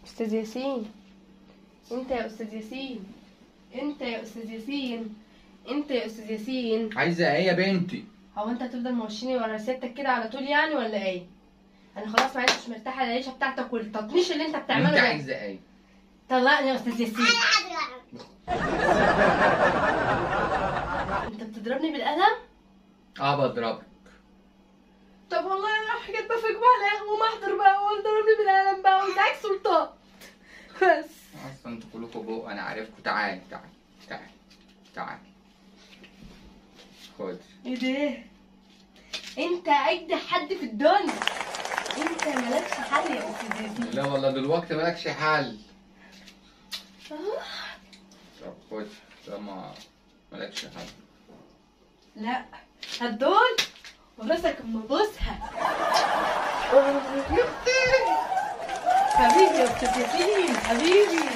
استاذ ياسين، انت يا استاذ ياسين، انت يا استاذ ياسين، انت يا استاذ ياسين. عايزه ايه يا بنتي؟ هو انت هتفضل موشيني ورا سيادتك كده على طول يعني ولا ايه؟ انا خلاص ما عدتش مرتاحة للعيشه بتاعتك والتطنيش اللي انت بتعمله انت ده. عايزه ايه؟ طلقني يا استاذ ياسين. انت بتضربني بالقلم؟ اه بضربك. طب والله انا راح كاتبه في جملة ومحضر بقى وضربني بالقلم بقى وزعك سلطان. بس اصلا انتوا كلكم بق، انا عارفكم. تعالي تعالي تعالي تعالي، خد. ايه ده؟ انت اجدع حد في الدنيا، انت مالكش حل يا استاذ ياسين. لا والله دلوقتي مالكش حل. طب خد، طالما مالكش حل. لا هتدول وراسك اما ابوسها. حبيبي يا استاذ ياسين، حبيبي.